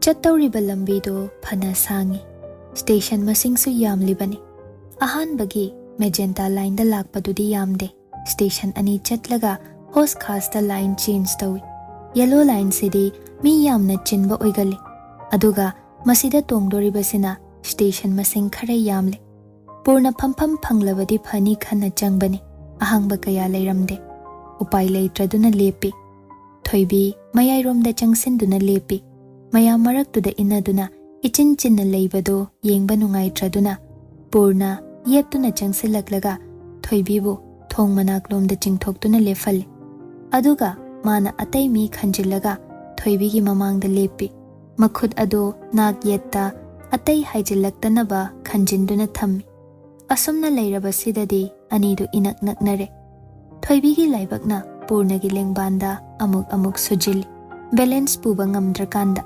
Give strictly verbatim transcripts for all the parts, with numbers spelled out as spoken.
ꯆꯠꯇꯧꯔꯤꯕ ꯂꯝꯕꯤꯗꯨ ꯐꯅ ꯁꯥꯡꯏ꯫ ꯁ꯭ꯇꯦꯁꯟ ꯃꯁꯤꯡꯁꯨ ꯌꯥꯝꯂꯤꯕꯅꯤ꯫ ꯑꯍꯥꯟꯕꯒꯤ ꯃꯦꯖꯦꯟꯇꯥ ꯂꯥꯏꯟꯗ ꯂꯥꯛꯄꯗꯨꯗꯤ ꯌꯥꯝꯗꯦ꯫ ꯁ꯭ꯇꯦꯁꯟ ꯑꯅꯤ ꯆꯠꯂꯒ ꯍꯣꯁ ꯈꯥꯁꯇ ꯂꯥꯏꯟ ꯆꯦꯟꯖ ꯇꯧꯏ꯫ ꯌꯦꯂꯣ ꯂꯥꯏꯟꯁꯤꯗꯤ ꯃꯤ ꯌꯥꯝꯅ ꯆꯤꯟꯕ ꯑꯣꯏꯒꯜꯂꯤ꯫ ꯑꯗꯨꯒ ꯃꯁꯤꯗ ꯇꯣꯡꯗꯣꯔꯤꯕꯁꯤꯅ ꯁ꯭ꯇꯦꯁꯟ ꯃꯁꯤꯡ ꯈꯔ ꯌꯥꯝꯂꯦ꯫ ꯄꯨꯔꯅ ꯐꯝꯐꯝ ꯐꯪꯂꯕꯗꯤ ꯐꯅꯤ ꯈꯟꯅ ꯆꯪꯕꯅꯤ꯫ ꯑꯍꯥꯡꯕ ꯀꯌꯥ ꯂꯩꯔꯝꯗꯦ꯫ ꯎꯄꯥꯏ ꯂꯩꯇ꯭ꯔꯗꯨꯅ ꯂꯦꯞꯄꯤ꯫ ꯊꯣꯏꯕꯤ ꯃꯌꯥꯏꯔꯣꯝꯗ ꯆꯪꯁꯤꯟꯗꯨꯅ ꯂꯦꯞꯄꯤ꯫ ꯃꯌꯥꯝ ꯃꯔꯛꯇꯨꯗ ꯏꯟꯅꯗꯨꯅ ꯏꯆꯤꯟ ꯆꯤꯟꯅ ꯂꯩꯕꯗꯨ ꯌꯦꯡꯕ ꯅꯨꯡꯉꯥꯏꯇ꯭ꯔꯗꯨꯅ ꯄꯨꯔꯅ ꯌꯦꯞꯇꯨꯅ ꯆꯪꯁꯤꯜꯂꯛꯂꯒ ꯊꯣꯏꯕꯤꯕꯨ ꯊꯣꯡ ꯃꯅꯥꯛꯂꯣꯝꯗ ꯆꯤꯡꯊꯣꯛꯇꯨꯅ ꯂꯦꯞꯍꯜꯂꯤ꯫ ꯑꯗꯨꯒ ꯃꯥꯅ ꯑꯇꯩ ꯃꯤ ꯈꯟꯖꯤꯜꯂꯒ ꯊꯣꯏꯕꯤꯒꯤ ꯃꯃꯥꯡꯗ ꯂꯦꯞꯄꯤ꯫ ꯃꯈꯨꯠ ꯑꯗꯨ ꯅꯥꯛ ꯌꯦꯠꯇ ꯑꯇꯩ ꯍꯥꯏꯖꯤꯜꯂꯛꯇꯅꯕ ꯈꯟꯖꯤꯟꯗꯨꯅ ꯊꯝꯃꯤ꯫ ꯑꯁꯨꯝꯅ ꯂꯩꯔꯕꯁꯤꯗꯗꯤ ꯑꯅꯤꯗꯨ ꯏꯅꯛ ꯅꯛꯅꯔꯦ꯫ ꯊꯣꯏꯕꯤꯒꯤ ꯂꯥꯏꯕꯛꯅ ꯄꯨꯔꯅꯒꯤ ꯂꯦꯡꯕꯥꯟꯗ ꯑꯃꯨꯛ ꯑꯃꯨꯛ ꯁꯨꯖꯤꯜꯂꯤ, ꯕꯦꯂꯦꯟꯁ ꯄꯨꯕ ꯉꯝꯗ꯭ꯔꯀꯥꯟꯗ꯫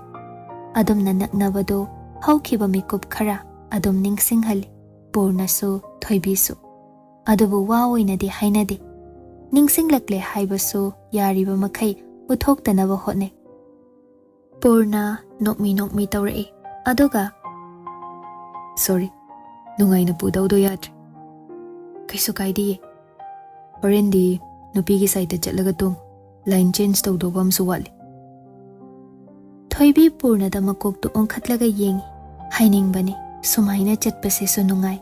ꯑꯗꯨꯝꯅ ꯅꯛꯅꯕꯗꯨ ꯍꯧꯈꯤꯕ ꯃꯤꯀꯨꯞ ꯈꯔ ꯑꯗꯨꯝ ꯅꯤꯡꯁꯤꯡꯍꯜꯂꯤ, ꯄꯨꯔꯅꯁꯨ ꯊꯣꯏꯕꯤꯁꯨ꯫ ꯑꯗꯨꯕꯨ ꯋꯥ ꯑꯣꯏꯅꯗꯤ ꯍꯥꯏꯅꯗꯦ꯫ ꯅꯤꯡꯁꯤꯡꯂꯛꯂꯦ ꯍꯥꯏꯕꯁꯨ ꯌꯥꯔꯤꯕ ꯃꯈꯩ ꯎꯠꯊꯣꯛꯇꯅꯕ ꯍꯣꯠꯅꯩ꯫ ꯄꯨꯔꯅ ꯅꯣꯛꯃꯤ ꯅꯣꯛꯃꯤ ꯇꯧꯔꯛꯏ, ꯑꯗꯨꯒ, "ꯁꯣꯔꯤ, ꯅꯨꯡꯉꯥꯏꯅ ꯄꯨꯗꯧꯗꯣ ꯌꯥꯗ꯭ꯔꯦ꯫ ꯀꯩꯁꯨ ꯀꯥꯏꯗꯤꯌꯦ꯫ ꯍꯣꯔꯦꯟꯗꯤ ꯅꯨꯄꯤꯒꯤ ꯁꯥꯏꯠꯇ ꯆꯠꯂꯒ ꯇꯣꯡ꯫ ꯂꯥꯏꯟ ꯆꯦꯟꯖ ꯇꯧꯗꯧꯕ ꯑꯃꯁꯨ ꯋꯥꯠꯂꯤ꯫" ꯊꯣꯏꯕꯤ ꯄꯨꯔꯅꯗ ꯃꯀꯣꯛꯇꯨ ꯑꯣꯟꯈꯠꯂꯒ ꯌꯦꯡꯏ꯫ ꯍꯥꯏꯅꯤꯡꯕꯅꯤ, ꯁꯨꯃꯥꯏꯅ ꯆꯠꯄꯁꯤꯁꯨ ꯅꯨꯡꯉꯥꯏ꯫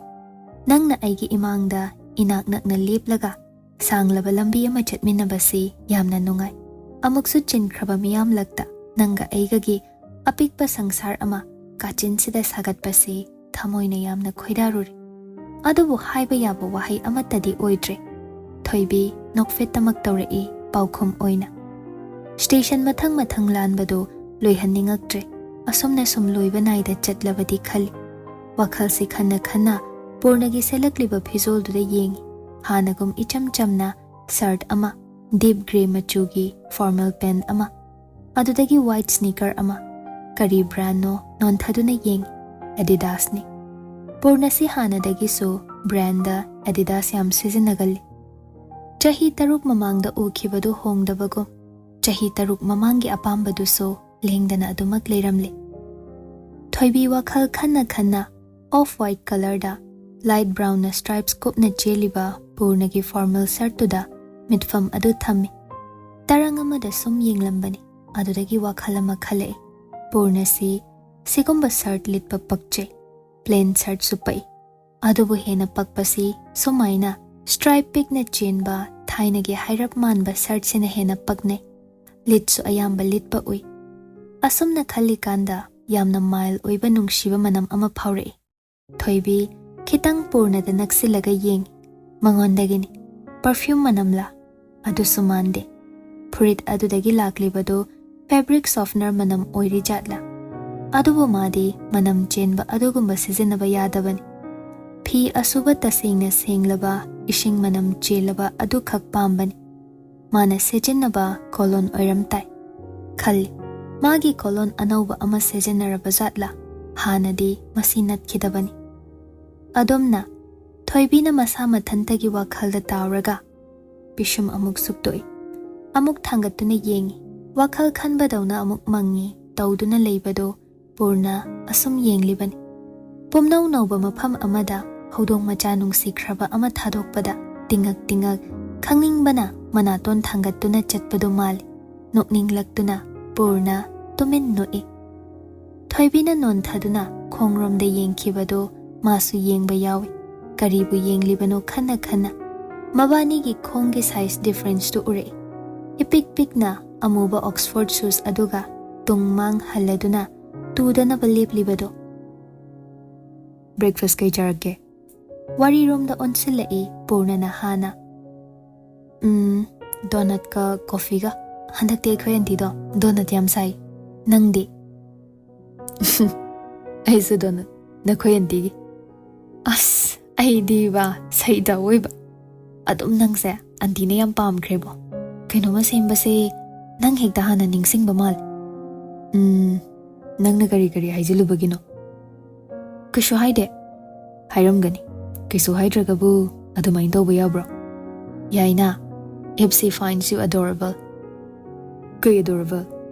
ꯅꯪꯅ ꯑꯩꯒꯤ ꯏꯃꯥꯡꯗ ꯏꯅꯥꯛ ꯅꯛꯅ ꯂꯦꯞꯂꯒ ꯁꯥꯡꯂꯕ ꯂꯝꯕꯤ ꯑꯃ ꯆꯠꯃꯤꯟꯅꯕꯁꯤ ꯌꯥꯝꯅ ꯅꯨꯡꯉꯥꯏ꯫ ꯑꯃꯨꯛꯁꯨ ꯆꯤꯟꯈ꯭ꯔꯕ ꯃꯤꯌꯥꯝꯂꯛꯇ ꯅꯪꯒ ꯑꯩꯒꯒꯤ ꯑꯄꯤꯛꯄ ꯁꯪꯁꯥꯔ ꯑꯃ ꯀꯥꯆꯤꯟꯁꯤꯗ ꯁꯥꯒꯠꯄꯁꯤ ꯊꯃꯣꯏꯅ ꯌꯥꯝꯅ ꯈꯣꯏꯗꯥꯔꯨꯔꯦ꯫ ꯑꯗꯨꯕꯨ ꯍꯥꯏꯕ ꯌꯥꯕ ꯋꯥꯍꯩ ꯑꯃꯠꯇꯗꯤ ꯑꯣꯏꯗ꯭ꯔꯦ꯫ ꯊꯣꯏꯕꯤ ꯅꯣꯛꯐꯦꯠꯇꯃꯛ ꯇꯧꯔꯛꯏ ꯄꯥꯎꯈꯨꯝ ꯑꯣꯏꯅ꯫ ꯁ꯭ꯇꯦꯁꯟ ꯃꯊꯪ ꯃꯊꯪ ꯂꯥꯟꯕꯗꯨ ꯂꯣꯏꯍꯟꯅꯤꯡꯉꯛꯇ꯭ꯔꯦ꯫ ꯑꯁꯨꯝꯅ ꯁꯨꯝ ꯂꯣꯏꯕ ꯅꯥꯏꯗ ꯆꯠꯂꯕꯗꯤ ꯈꯜꯂꯤ꯫ ꯋꯥꯈꯜꯁꯤ ꯈꯟꯅ ꯈꯟꯅ ꯄꯨꯔꯅꯒꯤ ꯁꯦꯠꯂꯛꯂꯤꯕ ꯐꯤꯖꯣꯜꯗꯨꯗ ꯌꯦꯡꯏ꯫ ꯍꯥꯟꯅꯒꯨꯝ ꯏꯆꯝ ꯆꯝꯅ ꯁꯔꯠ ꯑꯃ, ꯗꯤꯞ ꯒ꯭ꯔꯦ ꯃꯆꯨꯒꯤ ꯐꯣꯔꯃꯦꯜ ꯄꯦꯟ ꯑꯃ, ꯑꯗꯨꯗꯒꯤ ꯋꯥꯏꯠ ꯁ꯭ꯅꯤꯀꯔ ꯑꯃ꯫ ꯀꯔꯤ ꯕ꯭ꯔꯥꯟꯅꯣ ꯅꯣꯟꯊꯗꯨꯅ ꯌꯦꯡꯏ꯫ ꯑꯦꯗꯤꯗꯥꯁꯅꯤ꯫ ꯄꯨꯔꯅꯁꯤ ꯍꯥꯟꯅꯗꯒꯤꯁꯨ ꯕ꯭ꯔꯥꯟꯗ ꯑꯦꯗꯤꯗꯥꯁ ꯌꯥꯝ ꯁꯤꯖꯤꯟꯅꯒꯜꯂꯤ꯫ ꯆꯍꯤ ꯇꯔꯨꯛ ꯃꯃꯥꯡꯗ ꯎꯈꯤꯕꯗꯨ ꯍꯣꯡꯗꯕꯒꯨꯝ, ꯆꯍꯤ ꯇꯔꯨꯛ ꯃꯃꯥꯡꯒꯤ ꯑꯄꯥꯝꯕꯗꯨꯁꯨ ꯂꯦꯡꯗꯅ ꯑꯗꯨꯃꯛ ꯂꯩꯔꯝꯂꯦ꯫ ꯊꯣꯏꯕꯤ ꯋꯥꯈꯜ ꯈꯟꯅ ꯈꯟꯅ off white colourꯗ light brownꯅ stripes ꯀꯨꯞꯅ ꯆꯦꯜꯂꯤꯕ ꯄꯨꯔꯅꯒꯤ formal shirtꯇꯨꯗ ꯃꯤꯠꯐꯝ ꯑꯗꯨ ꯊꯝꯃꯤ꯫ ꯇꯔꯪ ꯑꯃꯗ ꯁꯨꯝ ꯌꯦꯡꯂꯝꯕꯅꯤ꯫ ꯑꯗꯨꯗꯒꯤ ꯋꯥꯈꯜ ꯑꯃ ꯈꯜꯂꯛꯏ꯫ ꯄꯨꯔꯅꯁꯤ ꯁꯤꯒꯨꯝꯕ shirt ꯂꯤꯠꯄ ꯄꯛꯆꯩ꯫ Plain shirtꯁꯨ ꯄꯛꯏ꯫ ꯑꯗꯨꯕꯨ ꯍꯦꯟꯅ ꯄꯛꯄꯁꯤ ꯁꯨꯃꯥꯏꯅ stripe ꯄꯤꯛꯅ ꯆꯦꯟꯕ ꯊꯥꯏꯅꯒꯤ ꯍꯥꯏꯔꯞ ꯃꯥꯟꯕ shirtꯁꯤꯅ ꯍꯦꯟꯅ ꯄꯛꯅꯩ꯫ ꯂꯤꯠꯁꯨ ꯑꯌꯥꯝꯕ ꯂꯤꯠꯄ ꯎꯏ꯫ ꯑꯁꯨꯝꯅ ꯈꯜꯂꯤꯀꯥꯟꯗ ꯌꯥꯝꯅ mild ꯑꯣꯏꯕ ꯅꯨꯡꯁꯤꯕ ꯃꯅꯝ ꯑꯃ ꯐꯥꯎꯔꯛꯏ꯫ ꯊꯣꯏꯕꯤ ꯈꯤꯇꯪ ꯄꯨꯔꯅꯗ ꯅꯛꯁꯤꯜꯂꯒ ꯌꯦꯡꯏ꯫ ꯃꯉꯣꯟꯗꯒꯤꯅꯤ꯫ Perfume ꯃꯅꯝꯂꯥ? ꯑꯗꯨꯁꯨ ꯃꯥꯟꯗꯦ꯫ ꯐꯨꯔꯤꯠ ꯑꯗꯨꯗꯒꯤ ꯂꯥꯛꯂꯤꯕꯗꯨ fabric softener ꯃꯅꯝ ꯑꯣꯏꯔꯤ ꯖꯥꯠꯂꯥ? ꯑꯗꯨꯕꯨ ꯃꯥꯗꯤ ꯃꯅꯝ ꯆꯦꯟꯕ ꯑꯗꯨꯒꯨꯝꯕ ꯁꯤꯖꯤꯟꯅꯕ ꯌꯥꯗꯕꯅꯤ꯫ ꯐꯤ ꯑꯁꯨꯕ ꯇꯁꯦꯡꯅ ꯁꯦꯡꯂꯕ, ꯏꯁꯤꯡ ꯃꯅꯝ ꯆꯦꯜꯂꯕ ꯑꯗꯨꯈꯛ ꯄꯥꯝꯕꯅꯤ꯫ ꯃꯥꯅ ꯁꯤꯖꯤꯟꯅꯕ cologne ꯑꯣꯏꯔꯝ ꯇꯥꯏ꯫ ꯈꯜꯂꯤ, ꯃꯥꯒꯤ cologne ꯑꯅꯧꯕ ꯑꯃ ꯁꯤꯖꯤꯟꯅꯔꯕ ꯖꯥꯠꯂꯥ? ꯍꯥꯟꯅꯗꯤ ꯃꯁꯤ ꯅꯠꯈꯤꯗꯕꯅꯤ꯫ ꯑꯗꯨꯝꯅ ꯊꯣꯏꯕꯤꯅ ꯃꯁꯥ ꯃꯊꯟꯇꯒꯤ ꯋꯥꯈꯜꯗ ꯇꯥꯎꯔꯒ ꯄꯤꯁꯨꯝ ꯑꯃꯨꯛ ꯁꯨꯛꯇꯣꯛꯏ꯫ ꯑꯃꯨꯛ ꯊꯥꯡꯒꯠꯇꯨꯅ ꯌꯦꯡꯏ꯫ ꯋꯥꯈꯜ ꯈꯟꯕꯗꯧꯅ ꯑꯃꯨꯛ ꯃꯪꯏ꯫ ꯇꯧꯗꯨꯅ ꯂꯩꯕꯗꯨ ꯄꯨꯔꯅ ꯑꯁꯨꯝ ꯌꯦꯡꯂꯤꯕꯅꯤ꯫ ꯄꯨꯝꯅꯧ ꯅꯧꯕ ꯃꯐꯝ ꯑꯃꯗ ꯍꯧꯗꯣꯡ ꯃꯆꯥ ꯅꯨꯡꯁꯤꯈ꯭ꯔꯕ ꯑꯃ ꯊꯥꯗꯣꯛꯄꯗ ꯇꯤꯡꯉꯛ ꯇꯤꯡꯉꯛ ꯈꯪꯅꯤꯡꯕꯅ ꯃꯅꯥꯇꯣꯟ ꯊꯥꯡꯒꯠꯇꯨꯅ ꯆꯠꯄꯗꯨ ꯃꯥꯜꯂꯤ꯫ ꯅꯣꯛꯅꯤꯡꯂꯛꯇꯨꯅ ꯄꯨꯔꯅ ꯇꯨꯃꯤꯟ ꯅꯣꯛꯏ꯫ ꯊꯣꯏꯕꯤꯅ ꯅꯣꯟꯊꯗꯨꯅ ꯈꯣꯡꯔꯣꯝꯗ ꯌꯦꯡꯈꯤꯕꯗꯨ ꯃꯥꯁꯨ ꯌꯦꯡꯕ ꯌꯥꯎꯏ꯫ ꯀꯔꯤꯕꯨ ꯌꯦꯡꯂꯤꯕꯅꯣ ꯈꯟꯅ ꯈꯟꯅ ꯃꯕꯥꯅꯤꯒꯤ ꯈꯣꯡꯒꯤ size differenceꯇꯨ ꯎꯔꯛꯏ꯫ ꯏꯄꯤꯛ ꯄꯤꯛꯅ ꯑꯃꯨꯕ Oxford shoes ꯑꯗꯨꯒ ꯇꯨꯡ ꯃꯥꯡ ꯍꯜꯂꯗꯨꯅ ꯇꯨꯗꯅꯕ ꯂꯦꯞꯂꯤꯕꯗꯣ꯫ Breakfast ꯀꯩ ꯆꯥꯔꯛꯀꯦ? ꯋꯥꯔꯤꯔꯣꯝꯗ ꯑꯣꯟꯁꯤꯜꯂꯛꯏ ꯄꯨꯔꯅꯅ ꯍꯥꯟꯅ꯫ ꯎꯝ, donutꯀ coffeeꯒ꯫ ꯍꯟꯗꯛꯇꯤ ꯑꯩꯈꯣꯏ ꯑꯟꯇꯤꯗꯣ donut ꯌꯥꯝ ꯁꯥꯏ꯫ ꯅꯪꯗꯤ? ꯑꯩꯁꯨ donut꯫ ꯅꯈꯣꯏ ꯑꯟꯇꯤꯒꯤ꯫ ꯑꯁ, ꯑꯩꯗꯤ ꯕꯥ ꯁꯩꯗ ꯑꯣꯏꯕ꯫ ꯑꯗꯨꯝ ꯅꯪꯁꯦ ꯑꯟꯇꯤꯅ ꯌꯥꯝ ꯄꯥꯝꯈ꯭ꯔꯦꯕꯣ꯫ ꯀꯩꯅꯣꯝꯃ ꯁꯦꯝꯕꯁꯦ ꯅꯪ ꯍꯦꯛꯇ ꯍꯥꯟꯅ ꯅꯤꯡꯁꯤꯡꯕ ꯃꯥꯜꯂꯦ꯫ ꯎꯝ, ꯅꯪꯅ ꯀꯔꯤ ꯀꯔꯤ ꯍꯥꯏꯖꯤꯜꯂꯨꯕꯒꯤꯅꯣ? ꯀꯩꯁꯨ ꯍꯥꯏꯗꯦ꯫ ꯍꯥꯏꯔꯝꯒꯅꯤ꯫ ꯀꯩꯁꯨ ꯍꯥꯏꯗ꯭ꯔꯒꯕꯨ ꯑꯗꯨꯃꯥꯏꯅ ꯇꯧꯕ ꯌꯥꯕ꯭ꯔꯣ? ꯌꯥꯏꯅ, if she finds you adorable꯫ ꯀꯩ adorable?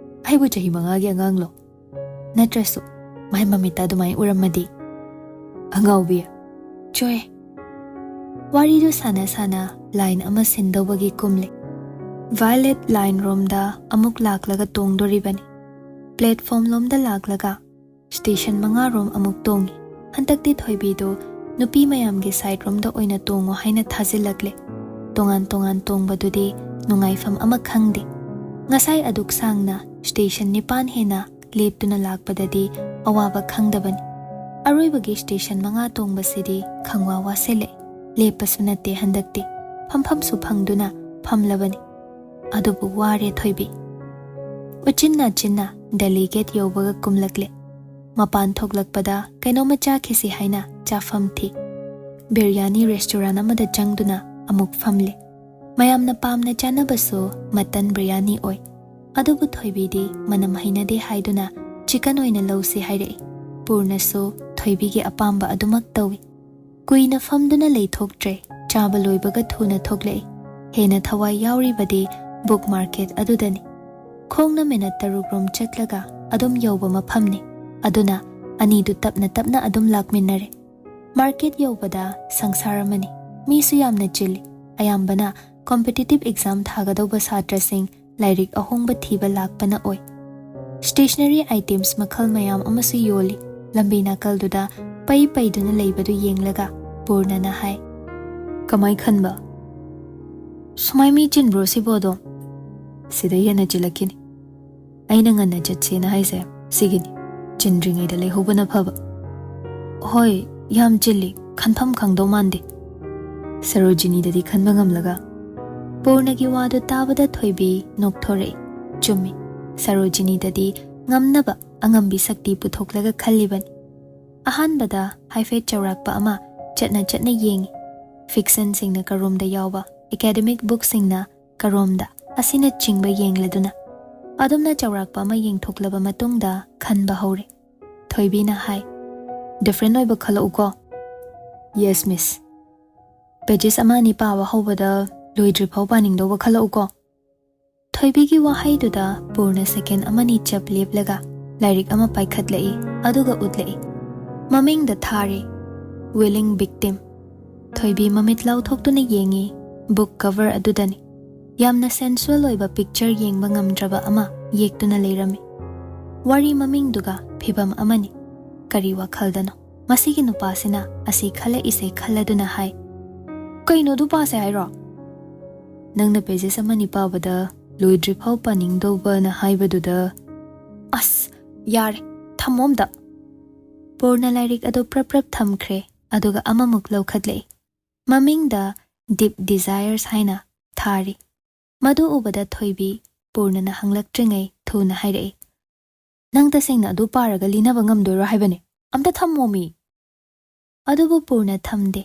ꯑꯩꯕꯨ ꯆꯍꯤ ꯃꯉꯥꯒꯤ ꯑꯉꯥꯡꯂꯣ? ꯅꯠꯇ꯭ꯔꯁꯨ, ꯃꯥꯏ ꯃꯃꯤꯠꯇ ꯑꯗꯨꯃꯥꯏꯅ ꯎꯔꯝꯃꯗꯤ꯫ ꯑꯉꯥꯎꯕꯤ꯫ ꯆꯣꯏ꯫ ꯋꯥꯔꯤꯗꯨ ꯁꯥꯟꯅ ꯁꯥꯟꯅ ꯂꯥꯏꯟ ꯑꯃ ꯁꯤꯟꯗꯧꯕꯒꯤ ꯀꯨꯝꯂꯦ꯫ ꯚꯥꯏꯑꯣꯂꯦꯠ ꯂꯥꯏꯟ ꯔꯣꯝꯗ ꯑꯃꯨꯛ ꯂꯥꯛꯂꯒ ꯇꯣꯡꯗꯣꯔꯤꯕꯅꯤ꯫ ꯄ꯭ꯂꯦꯠꯐꯣꯝ ꯂꯣꯝꯗ ꯂꯥꯛꯂꯒ ꯁ꯭ꯇꯦꯁꯟ ꯃꯉꯥ ꯔꯣꯝ ꯑꯃꯨꯛ ꯇꯣꯡꯉꯤ꯫ ꯍꯟꯗꯛꯇꯤ ꯊꯣꯏꯕꯤꯗꯨ ꯅꯨꯄꯤ ꯃꯌꯥꯝꯒꯤ ꯁꯥꯏꯠ ꯔꯣꯝꯗ ꯑꯣꯏꯅ ꯇꯣꯡꯉꯣ ꯍꯥꯏꯅ ꯊꯥꯖꯤꯜꯂꯛꯂꯦ꯫ ꯇꯣꯉꯥꯟ ꯇꯣꯉꯥꯟ ꯇꯣꯡꯕꯗꯨꯗꯤ ꯅꯨꯡꯉꯥꯏꯐꯝ ꯑꯃ ꯈꯪꯗꯦ꯫ ꯉꯁꯥꯏ ꯑꯗꯨꯛ ꯁꯥꯡꯅ ꯁ꯭ꯇꯦꯁꯟ ꯅꯤꯄꯥꯟ ꯍꯦꯟꯅ ꯂꯦꯞꯇꯨꯅ ꯂꯥꯛꯄꯗꯗꯤ ꯑꯋꯥꯕ ꯈꯪꯗꯕꯅꯤ꯫ ꯑꯔꯣꯏꯕꯒꯤ ꯁ꯭ꯇꯦꯁꯟ ꯃꯉꯥ ꯇꯣꯡꯕꯁꯤꯗꯤ ꯈꯪꯋꯥ ꯋꯥꯁꯤꯜꯂꯛꯏ꯫ ꯂꯦꯞꯄꯁꯨ ꯅꯠꯇꯦ ꯍꯟꯗꯛꯇꯤ꯫ ꯐꯝꯐꯝꯁꯨ ꯐꯪꯗꯨꯅ ꯐꯝꯂꯕꯅꯤ꯫ ꯑꯗꯨꯕꯨ ꯋꯥꯔꯦ ꯊꯣꯏꯕꯤ꯫ ꯎꯆꯤꯟ ꯅꯥꯆꯤꯟꯅ ꯗꯦꯂꯤ ꯒꯦꯠ ꯌꯧꯕꯒ ꯀꯨꯝꯂꯛꯂꯦ꯫ ꯃꯄꯥꯟ ꯊꯣꯛꯂꯛꯄꯗ ꯀꯩꯅꯣꯝꯃ ꯆꯥꯈꯤꯁꯤ ꯍꯥꯏꯅ ꯆꯥꯐꯝ ꯊꯤ꯫ ꯕꯤꯔꯌꯥꯅꯤ ꯔꯦꯁꯇꯨꯔꯥꯟ ꯑꯃꯗ ꯆꯪꯗꯨꯅ ꯑꯃꯨꯛ ꯐꯝꯂꯦ꯫ ꯃꯌꯥꯝꯅ ꯄꯥꯝꯅ ꯆꯥꯅꯕꯁꯨ ꯃꯇꯟ ꯕꯤꯔꯌꯥꯅꯤ ꯑꯣꯏ꯫ ꯑꯗꯨꯕꯨ ꯊꯣꯏꯕꯤꯗꯤ ꯃꯅꯝ ꯍꯩꯅꯗꯦ ꯍꯥꯏꯗꯨꯅ ꯆꯤꯀꯟ ꯑꯣꯏꯅ ꯂꯧꯁꯤ ꯍꯥꯏꯔꯛꯏ꯫ ꯄꯨꯔꯅꯁꯨ ꯊꯣꯏꯕꯤꯒꯤ ꯑꯄꯥꯝꯕ ꯑꯗꯨꯃꯛ ꯇꯧꯏ꯫ ꯀꯨꯏꯅ ꯐꯝꯗꯨꯅ ꯂꯩꯊꯣꯛꯇ꯭ꯔꯦ꯫ ꯆꯥꯕ ꯂꯣꯏꯕꯒ ꯊꯨꯅ ꯊꯣꯛꯂꯛꯏ꯫ ꯍꯦꯟꯅ ꯊꯋꯥꯏ ꯌꯥꯎꯔꯤꯕꯗꯤ ꯕꯨꯛ ꯃꯥꯔꯀꯦꯠ ꯑꯗꯨꯗꯅꯤ꯫ ꯈꯣꯡꯅ ꯃꯤꯅꯠ ꯇꯔꯨꯛ ꯔꯣꯝ ꯆꯠꯂꯒ ꯑꯗꯨꯝ ꯌꯧꯕ ꯃꯐꯝꯅꯤ꯫ ꯑꯗꯨꯅ ꯑꯅꯤꯗꯨ ꯇꯞꯅ ꯇꯞꯅ ꯑꯗꯨꯝ ꯂꯥꯛꯃꯤꯟꯅꯔꯦ꯫ ꯃꯥꯔꯀꯦꯠ ꯌꯧꯕꯗ ꯁꯪꯁꯥꯔ ꯑꯃꯅꯤ꯫ ꯃꯤꯁꯨ ꯌꯥꯝꯅ ꯆꯤꯜꯂꯤ꯫ ꯑꯌꯥꯝꯕꯅ ꯀꯣꯝꯄꯤꯇꯤꯇꯤꯚ ꯑꯦꯛꯖꯥꯝ ꯊꯥꯒꯗꯧꯕ ꯁꯥꯇ꯭ꯔꯁꯤꯡ ꯂꯥꯏꯔꯤꯛ ꯑꯍꯣꯡꯕ ꯊꯤꯕ ꯂꯥꯛꯄꯅ ꯑꯣꯏ꯫ ꯁ꯭ꯇꯦꯁꯅꯔꯤ ꯑꯥꯏꯇꯦꯝꯁ ꯃꯈꯜ ꯃꯌꯥꯝ ꯑꯃꯁꯨ ꯌꯣꯜꯂꯤ꯫ ꯂꯝꯕꯤ ꯅꯥꯀꯜꯗꯨꯗ ꯄꯩ ꯄꯩꯗꯨꯅ ꯂꯩꯕꯗꯨ ꯌꯦꯡꯂꯒ ꯄꯨꯔꯅꯅ ꯍꯥꯏ, "ꯀꯃꯥꯏ ꯈꯟꯕ? ꯁꯨꯃꯥꯏ ꯃꯤ ꯆꯤꯟꯕ꯭ꯔꯣ ꯁꯤꯕꯣ ꯑꯗꯣ? ꯁꯤꯗ ꯍꯦꯟꯅ ꯆꯤꯜꯂꯛꯈꯤꯅꯤ꯫ ꯑꯩꯅ ꯉꯟꯅ ꯆꯠꯁꯦꯅ ꯍꯥꯏꯁꯦ ꯁꯤꯒꯤꯅꯤ꯫ ꯆꯤꯟꯗ꯭ꯔꯤꯉꯩꯗ ꯂꯩꯍꯧꯕꯅ ꯐꯕ꯫" "ꯍꯣꯏ, ꯌꯥꯝ ꯆꯤꯜꯂꯤ꯫ ꯈꯟꯐꯝ ꯈꯪꯗꯧ ꯃꯥꯟꯗꯦ꯫" ꯁꯔꯣꯖꯤꯅꯤꯗꯗꯤ ꯈꯟꯕ ꯉꯝꯂꯒ꯫ ꯄꯨꯔꯅꯒꯤ ꯋꯥꯗꯨ ꯇꯥꯕꯗ ꯊꯣꯏꯕꯤ ꯅꯣꯛꯊꯣꯔꯛꯏ꯫ ꯆꯨꯝꯃꯤ, ꯁꯔꯣꯖꯤꯅꯤꯗꯗꯤ ꯉꯝꯅꯕ ꯑꯉꯝꯕꯤ ꯁꯛꯇꯤ ꯄꯨꯊꯣꯛꯂꯒ ꯈꯜꯂꯤꯕꯅꯤ꯫ ꯑꯍꯥꯟꯕꯗ ꯍꯥꯏꯐꯦꯠ ꯆꯥꯎꯔꯥꯛꯄ ꯑꯃ ꯆꯠꯅ ꯆꯠꯅ ꯌꯦꯡꯉꯤ꯫ ꯐꯤꯛꯁꯟꯁꯤꯡꯅ ꯀꯔꯣꯝꯗ ꯌꯥꯎꯕ, ꯑꯦꯀꯥꯗꯦꯃꯤꯛ ꯕꯨꯛꯁꯤꯡꯅ ꯀꯔꯣꯝꯗ, ꯑꯁꯤꯅꯆꯤꯡꯕ ꯌꯦꯡꯂꯗꯨꯅ꯫ ꯑꯗꯨꯝꯅ ꯆꯥꯎꯔꯥꯛꯄ ꯑꯃ ꯌꯦꯡꯊꯣꯛꯂꯕ ꯃꯇꯨꯡꯗ ꯈꯟꯕ ꯍꯧꯔꯦ꯫ ꯊꯣꯏꯕꯤꯅ ꯍꯥꯏ, "ꯗꯤꯐ꯭ꯔꯦꯟ ꯑꯣꯏꯕ ꯈꯜꯂꯛꯎꯀꯣ꯫" "ꯌꯦꯁ, ꯃꯤꯁ꯫" "ꯄꯦꯖꯦꯁ ꯑꯃ ꯑꯅꯤ ꯄꯥꯕ ꯍꯧꯕꯗ ꯂꯣꯏꯗ꯭ꯔꯤꯐꯥꯎ ꯄꯥꯅꯤꯡꯗꯧꯕ ꯈꯜꯂꯛꯎꯀꯣ꯫" ꯊꯣꯏꯕꯤꯒꯤ ꯋꯥꯍꯩꯗꯨꯗ ꯄꯨꯔꯅ ꯁꯦꯀꯦꯟ ꯑꯃꯅꯤ ꯆꯞ ꯂꯦꯞꯂꯒ ꯂꯥꯏꯔꯤꯛ ꯑꯃ ꯄꯥꯏꯈꯠꯂꯛꯏ, ꯑꯗꯨꯒ ꯎꯠꯂꯛꯏ꯫ ꯃꯃꯤꯡꯗ ꯊꯥꯔꯤ, Willing Victim꯫ ꯊꯣꯏꯕꯤ ꯃꯃꯤꯠ ꯂꯥꯎꯊꯣꯛꯇꯨꯅ ꯌꯦꯡꯉꯤ꯫ ꯕꯨꯛ ꯀꯚꯔ ꯑꯗꯨꯗꯅꯤ꯫ ꯌꯥꯝꯅ ꯁꯦꯟꯁꯨꯋꯦꯜ ꯑꯣꯏꯕ ꯄꯤꯛꯆꯔ ꯌꯦꯡꯕ ꯉꯝꯗ꯭ꯔꯕ ꯑꯃ ꯌꯦꯛꯇꯨꯅ ꯂꯩꯔꯝꯃꯤ꯫ ꯋꯥꯔꯤ ꯃꯃꯤꯡꯗꯨꯒ ꯐꯤꯚꯝ ꯑꯃꯅꯤ꯫ ꯀꯔꯤ ꯋꯥꯈꯜꯗꯅꯣ? ꯃꯁꯤꯒꯤ ꯅꯨꯄꯥꯁꯤꯅ ꯑꯁꯤ ꯈꯜꯂꯛꯏꯁꯦ ꯈꯜꯂꯗꯨꯅ ꯍꯥꯏ, "ꯀꯩꯅꯣ ꯑꯗꯨ ꯄꯥꯁꯦ ꯍꯥꯏꯔꯣ? ꯅꯪꯅ ꯄꯦꯖꯦꯁ ꯑꯃꯅꯤ ꯄꯥꯕꯗ ꯂꯣꯏꯗ꯭ꯔꯤꯐꯥꯎ ꯄꯥꯅꯤꯡꯗꯧꯕꯅ ꯍꯥꯏꯕꯗꯨꯗ꯫ ꯑꯁ, ꯌꯥꯔꯦ, ꯊꯝꯃꯣ ꯑꯝꯇ꯫" ꯄꯨꯔꯅ ꯂꯥꯏꯔꯤꯛ ꯑꯗꯨ ꯄ꯭ꯔꯞ ꯄ꯭ꯔꯞ ꯊꯝꯈ꯭ꯔꯦ, ꯑꯗꯨꯒ ꯑꯃꯃꯨꯛ ꯂꯧꯈꯠꯂꯛꯏ꯫ ꯃꯃꯤꯡꯗ Deep Desires ꯍꯥꯏꯅ ꯊꯥꯔꯤ꯫ ꯃꯗꯨ ꯎꯕꯗ ꯊꯣꯏꯕꯤ ꯄꯨꯔꯅꯅ ꯍꯪꯂꯛꯇ꯭ꯔꯤꯉꯩ ꯊꯨꯅ ꯍꯥꯏꯔꯛꯏ, "ꯅꯪ ꯇꯁꯦꯡꯅ ꯑꯗꯨ ꯄꯥꯔꯒ ꯂꯤꯅꯕ ꯉꯝꯗꯣꯏꯔꯣ ꯍꯥꯏꯕꯅꯦ? ꯑꯝꯇ ꯊꯝꯃꯣꯃꯤ!" ꯑꯗꯨꯕꯨ ꯄꯨꯔꯅ ꯊꯝꯗꯦ꯫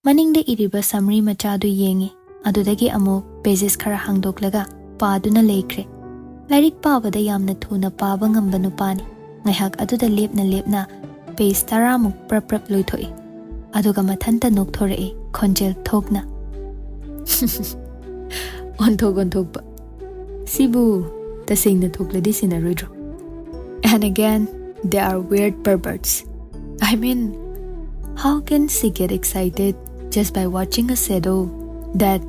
ꯃꯅꯤꯡꯗ ꯏꯔꯤꯕ ꯁꯝꯔꯤ ꯃꯆꯥꯗꯨ ꯌꯦꯡꯉꯤ꯫ ꯑꯗꯨꯗꯒꯤ ꯑꯃꯨꯛ ꯄꯦꯖꯦꯁ ꯈꯔ ꯍꯥꯡꯗꯣꯛꯂꯒ ꯄꯥꯗꯨꯅ ꯂꯩꯈ꯭ꯔꯦ꯫ ꯂꯥꯏꯔꯤꯛ ꯄꯥꯕꯗ ꯌꯥꯝꯅ ꯊꯨꯅ ꯄꯥꯕ ꯉꯝꯕ ꯅꯨꯄꯥꯅꯤ꯫ ꯉꯥꯏꯍꯥꯛ ꯑꯗꯨꯗ ꯂꯦꯞꯅ ꯂꯦꯞꯅ ꯄꯦꯖ ꯇꯔꯥꯃꯨꯛ ꯄ꯭ꯔꯞ ꯄ꯭ꯔꯞ ꯂꯣꯏꯊꯣꯛꯏ꯫ ꯑꯗꯨꯒ ꯃꯊꯟꯇ ꯅꯣꯛꯊꯣꯔꯛꯏ, ꯈꯣꯟꯖꯦꯜ ꯊꯣꯛꯅ꯫ ꯑꯣꯟꯊꯣꯛ ꯑꯣꯟꯊꯣꯛꯄ꯫ ꯁꯤꯕꯨ ꯇꯁꯦꯡꯅ ꯊꯣꯛꯂꯗꯤ ꯁꯤꯟꯅꯔꯣꯏꯗ꯭ꯔꯣ? And again, they are weird perverts. I mean, how can she get excited just by watching a shadow that?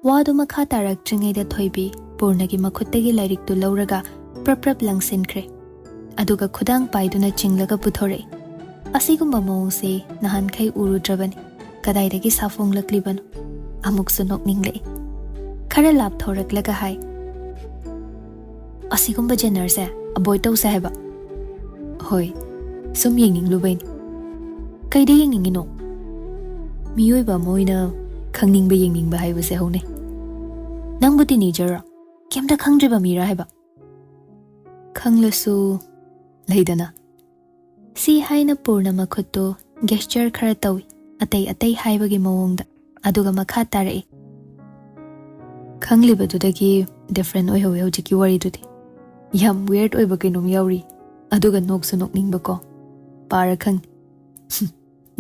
ꯋꯥꯗꯨ ꯃꯈꯥ ꯇꯥꯔꯛꯇ꯭ꯔꯤꯉꯩꯗ ꯊꯣꯏꯕꯤ ꯄꯨꯔꯅꯒꯤ ꯃꯈꯨꯠꯇꯒꯤ ꯂꯥꯏꯔꯤꯛꯇꯨ ꯂꯧꯔꯒ ꯄ꯭ꯔꯞ ꯄ꯭ꯔꯞ ꯂꯪꯁꯤꯟꯈ꯭ꯔꯦ꯫ ꯑꯗꯨꯒ ꯈꯨꯗꯥꯡ ꯄꯥꯏꯗꯨꯅ ꯆꯤꯡꯂꯒ ꯄꯨꯊꯣꯔꯛꯏ꯫ ꯑꯁꯤꯒꯨꯝꯕ ꯃꯑꯣꯡꯁꯦ ꯅꯍꯥꯟꯈꯩ ꯎꯔꯨꯗ꯭ꯔꯕꯅꯤ꯫ ꯀꯗꯥꯏꯗꯒꯤ ꯁꯥꯐꯣꯡꯂꯛꯂꯤꯕꯅꯣ? ꯑꯃꯨꯛꯁꯨ ꯅꯣꯛꯅꯤꯡꯂꯛꯏ꯫ ꯈꯔ ꯂꯥꯞꯊꯣꯔꯛꯂꯒ ꯍꯥꯏ, "ꯑꯁꯤꯒꯨꯝꯕ ꯖꯦꯅꯔꯁꯦ ꯑꯦꯚꯣꯏꯗ ꯇꯧꯁꯦ ꯍꯥꯏꯕ?" "ꯍꯣꯏ, ꯁꯨꯝ ꯌꯦꯡꯅꯤꯡꯂꯨꯕꯩꯅꯤ꯫" "ꯀꯩꯗ ꯌꯦꯡꯅꯤꯡꯉꯤꯅꯣ?" "ꯃꯤꯑꯣꯏꯕ ꯑꯃ ꯑꯣꯏꯅ ꯈꯪꯅꯤꯡꯕ ꯌꯦꯡꯅꯤꯡꯕ ꯍꯥꯏꯕꯁꯦ ꯍꯧꯅꯩ꯫" "ꯅꯪꯕꯨ ꯇꯤꯅꯦꯖꯔꯔꯣ? ꯀꯩꯝꯇ ꯈꯪꯗ꯭ꯔꯤꯕ ꯃꯤꯔꯥ ꯍꯥꯏꯕ?" "ꯈꯪꯂꯁꯨ ꯂꯩꯗꯅ꯫" ꯁꯤ ꯍꯥꯏꯅ ꯄꯨꯔꯅ ꯃꯈꯨꯠꯇꯨ ꯒꯦꯁꯆꯔ ꯈꯔ ꯇꯧꯏ, ꯑꯇꯩ ꯑꯇꯩ ꯍꯥꯏꯕꯒꯤ ꯃꯑꯣꯡꯗ, ꯑꯗꯨꯒ ꯃꯈꯥ ꯇꯥꯔꯛꯏ, "ꯈꯪꯂꯤꯕꯗꯨꯗꯒꯤ ꯗꯤꯐ꯭ꯔꯦꯟ ꯑꯣꯏꯍꯧꯋꯤ ꯍꯧꯖꯤꯛꯀꯤ ꯋꯥꯔꯤꯗꯨꯗꯤ꯫ ꯌꯥꯝ ꯋꯤꯌꯔꯗ ꯑꯣꯏꯕ ꯀꯩꯅꯣꯝ ꯌꯥꯎꯔꯤ, ꯑꯗꯨꯒ ꯅꯣꯛꯁꯨ ꯅꯣꯛꯅꯤꯡꯕꯀꯣ꯫ ꯄꯥꯔ ꯈꯪꯅꯤ꯫"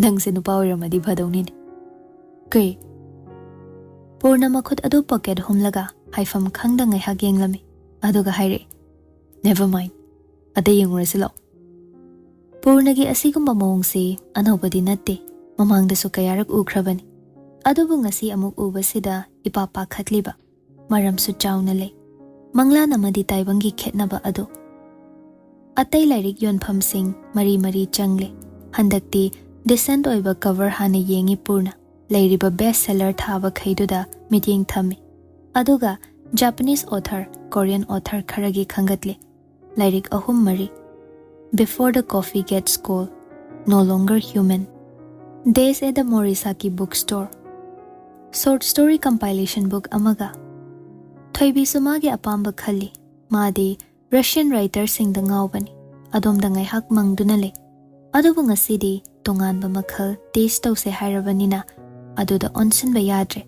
"ꯅꯪꯁꯦ ꯅꯨꯄꯥ ꯑꯣꯏꯔꯝꯃꯗꯤ ꯐꯗꯧꯅꯤꯅꯦ꯫" "ꯀꯩ?" ꯄꯨꯔꯅ ꯃꯈꯨꯠ ꯑꯗꯨ ꯄꯣꯀꯦꯠ ꯍꯨꯝꯂꯒ ꯍꯥꯏꯐꯝ ꯈꯪꯗ ꯉꯥꯏꯍꯥꯛ ꯌꯦꯡꯂꯝꯃꯤ, ꯑꯗꯨꯒ ꯍꯥꯏꯔꯛꯏ, "Never mind, ꯑꯇꯩ ꯌꯦꯡꯉꯨꯔꯁꯤ ꯂꯥꯛꯑꯣ꯫ ꯄꯨꯔꯅꯒꯤ ꯑꯁꯤꯒꯨꯝꯕ ꯃꯑꯣꯡꯁꯤ ꯑꯅꯧꯕꯗꯤ ꯅꯠꯇꯦ, ꯃꯃꯥꯡꯗꯁꯨ ꯀꯌꯥꯔꯛ ꯎꯈ꯭ꯔꯕꯅꯤ꯫ ꯑꯗꯨꯕꯨ ꯉꯁꯤ ꯑꯃꯨꯛ ꯎꯕꯁꯤꯗ ꯏꯄꯥ ꯄꯥꯈꯠꯂꯤꯕ꯫ ꯃꯔꯝꯁꯨ ꯆꯥꯎꯅ ꯂꯩ꯫ ꯃꯪꯂꯥꯟ ꯑꯃꯗꯤ ꯇꯥꯏꯕꯪꯒꯤ ꯈꯦꯠꯅꯕ ꯑꯗꯨ꯫ ꯑꯇꯩ ꯂꯥꯏꯔꯤꯛ ꯌꯣꯟꯐꯝꯁꯤꯡ ꯃꯔꯤ ꯃꯔꯤ ꯆꯪꯂꯦ꯫ ꯍꯟꯗꯛꯇꯤ decent ꯑꯣꯏꯕ cover ꯍꯥꯟꯅ ꯌꯦꯡꯉꯤ ꯄꯨꯔꯅ꯫ ꯂꯩꯔꯤꯕ best seller ꯊꯥꯕꯈꯩꯗꯨꯗ ꯃꯤꯠꯌꯦꯡ ꯊꯝꯃꯤ꯫ ꯑꯗꯨꯒ Japanese author, Korean author ꯈꯔꯒꯤ ꯈꯟꯒꯠꯂꯤ꯫ ꯂꯥꯏꯔꯤꯛ ꯑꯍꯨꯝ ꯃꯔꯤ: Before the Coffee Gets Cold, No Longer Human, Days at the Morisaki Bookstore, short story compilation book ꯑꯃꯒ꯫ ꯊꯣꯏꯕꯤꯁꯨ ꯃꯥꯒꯤ ꯑꯄꯥꯝꯕ ꯈꯜꯂꯤ꯫ ꯃꯥꯗꯤ Russian writerꯁꯤꯡꯗ ꯉꯥꯎꯕꯅꯤ꯫ ꯑꯗꯣꯝꯗ ꯉꯥꯏꯍꯥꯛ ꯃꯪꯗꯨꯅ ꯂꯩ꯫ ꯑꯗꯨꯕꯨ ꯉꯁꯤꯗꯤ ꯇꯣꯉꯥꯟꯕ ꯃꯈꯜ taste ꯇꯧꯁꯦ ꯍꯥꯏꯔꯕꯅꯤꯅ ꯑꯗꯨꯗ ꯑꯣꯟꯁꯤꯟꯕ ꯌꯥꯗ꯭ꯔꯦ꯫